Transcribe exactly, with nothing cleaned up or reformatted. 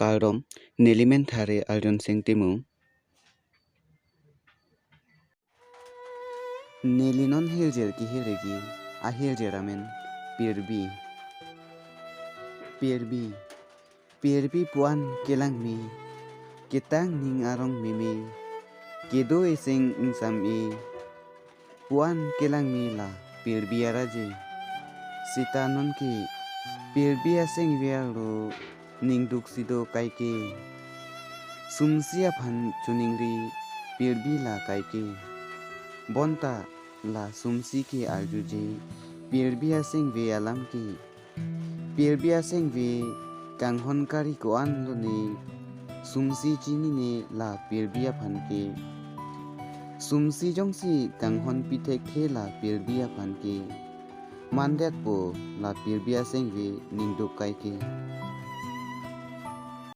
Kardom, neli men Thare Arjun Sing Timung. Neli non hirjir kehirji, ahirjir amen Pirbi. Pirbi. Pirbi pu-an kelangme, ketang ning arong meme, kedo eseng ingsam-e pu-an kelangme la Pirbi araje. Sita nonke Pirbi asengve arlo ningduk si do kaike. Sumsi aphan choningri Pirbi la kaike. Bonta la sumsi ke arjuje Pirbi asengve alam ke. Pirbi asengve kanghon kari ko-an lone sumsi chinine la Pirbi aphan ke. Sumsi jongsi kanghon pi thekthe la Pirbi aphan ke mandetpo la Pirbi asengve ningduk kaike.